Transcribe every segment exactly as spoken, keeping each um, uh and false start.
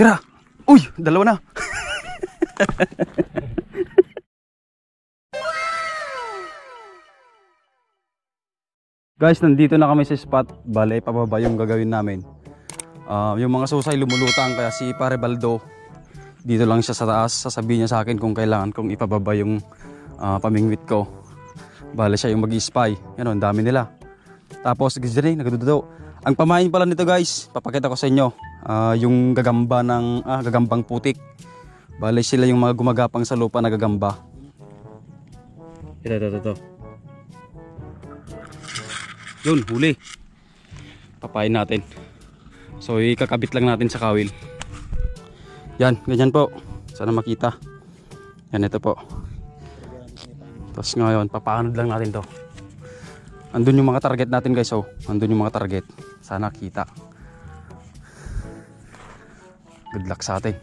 Tira! Uy, dalawa na. Guys, nandito na kami sa spot. Bale, pababa yung gagawin namin. Ah, yung mga susay lumulutang, kaya si Pare Baldo dito lang siya sa taas. Sasabihin niya sa akin kung kailangan kong ipababa yung, ah, pamingwit ko. Bale, siya yung mag-spy. Yan, oh, ang dami nila. Tapos, guys, dyan eh, nagdududaw. Ang pamain pala nito, guys, papakita ko sa inyo. Ah, yung gagamba ng, ah, gagambang putik. Bale, sila yung mga gumagapang sa lupa na gagamba. Ito, ito, ito, ito. Yun, huli. Papain natin. So, ikakabit lang natin sa kawil. Yan, ganyan po. Sana makita. Yan, ito po. Tapos ngayon, papaanod lang natin to. Andun yung mga target natin, guys, oh. Andun yung mga target. Sana kita. Good luck sa atin.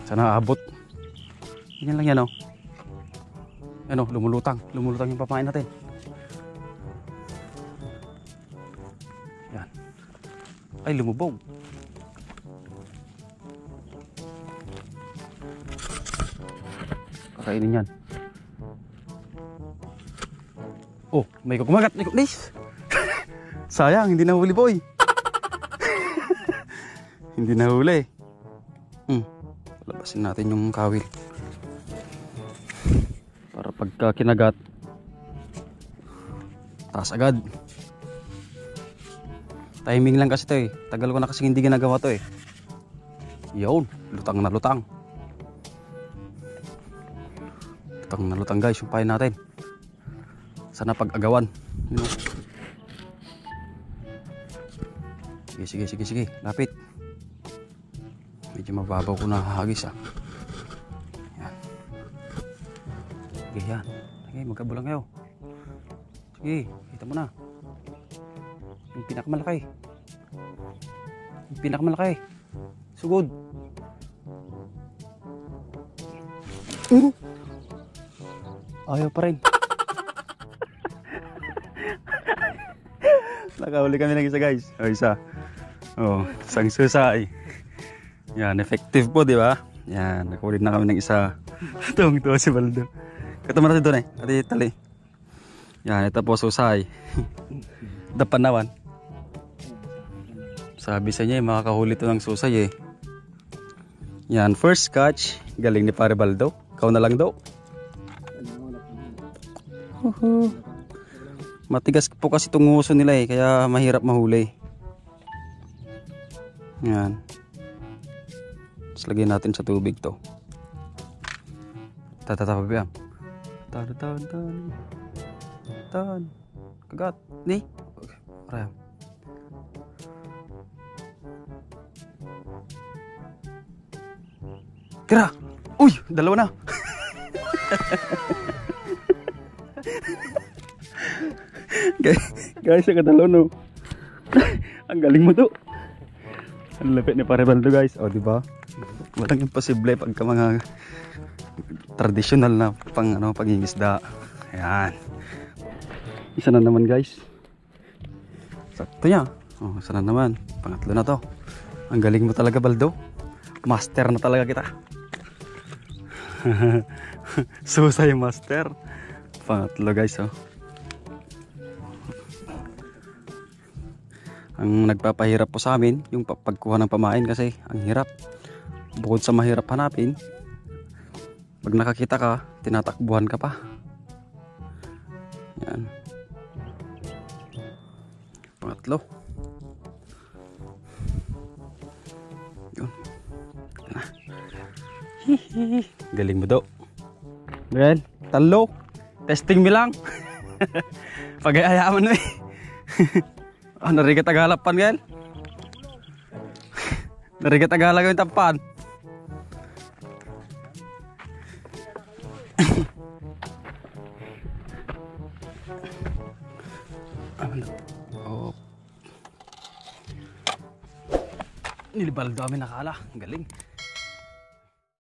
Sana abot. Yan lang yan, oh. Ano, lumulutang. Lumulutang yung pamain natin. Yan. Ay, lumubog. Kakainin yan. Oh, may kumagat, may kumagat. Sayang, hindi nahuli, boy. Hindi nahuli. Hmm. Labasin natin yung kawil. Para pagka kinagat, taas agad. Timing lang kasi to eh. Tagal ko na kasi hindi ginagawa to eh. Yun, lutang na lutang. Lutang na lutang, guys, yung pain natin. Sana pag-agawan. You know? Sige, sige, sige, sige. Lapit. Medyo mababaw ko nahahagis, ah. Yan. Sige, yan. Sige, magkabulang kayo. Sige, kita mo na. Yung pinakamalaki. Yung pinakamalaki. Sugod. Uh. Ayaw pa rin. Nakahuli kami ng isa, guys. O, isa. Oh, isang susay. Yan, effective po, di ba? Yan, nakahuli na kami ng isa. Tuwang-tuwa si Baldo. Kataman natin doon eh. Ati tali. Yan, ito po, susay. Dapanawan. Sabi sa niya, eh, makakahuli to ng susay eh. Yan, first catch. Galing ni Pare Baldo. Ikaw na lang, Do. Uhu. Matigas po kasi itong nguso nila eh, kaya mahirap mahuli. Yan. Tapos lagyan natin sa tubig to. Tatatapabian. Tan, tan, tan. Tan. Kagat. Ni? Aray. Tira! Uy! Dalawa na! Guys, guys, ang kadalaw, no? Ang galing mo to. Ang lapit ni Pare Baldo, guys. O, di ba? Walang imposible pagka mga tradisyonal na pang, ano, pangingisda. Ayan. Isa na naman, guys. Sakto niya. O, isa na naman. Pangatlo na to. Ang galing mo talaga, Baldo. Master na talaga kita. Susay master. Pangatlo, guys, oh. Ang nagpapahirap po sa amin, yung pa-, pagkuha ng pamain kasi ang hirap. Bukod sa mahirap hanapin, pag nakakita ka, tinatakbuhan ka pa. Yan. Pangatlo. Yun. Yan na. Hihi. Galing mo daw. Well, talo. Testing mi lang. Pag-ayaman mo eh. Ah, narigat agalapan, gel. Narigat agala gawin tampan. Oh. Nilibaldo kami nakala. Galing.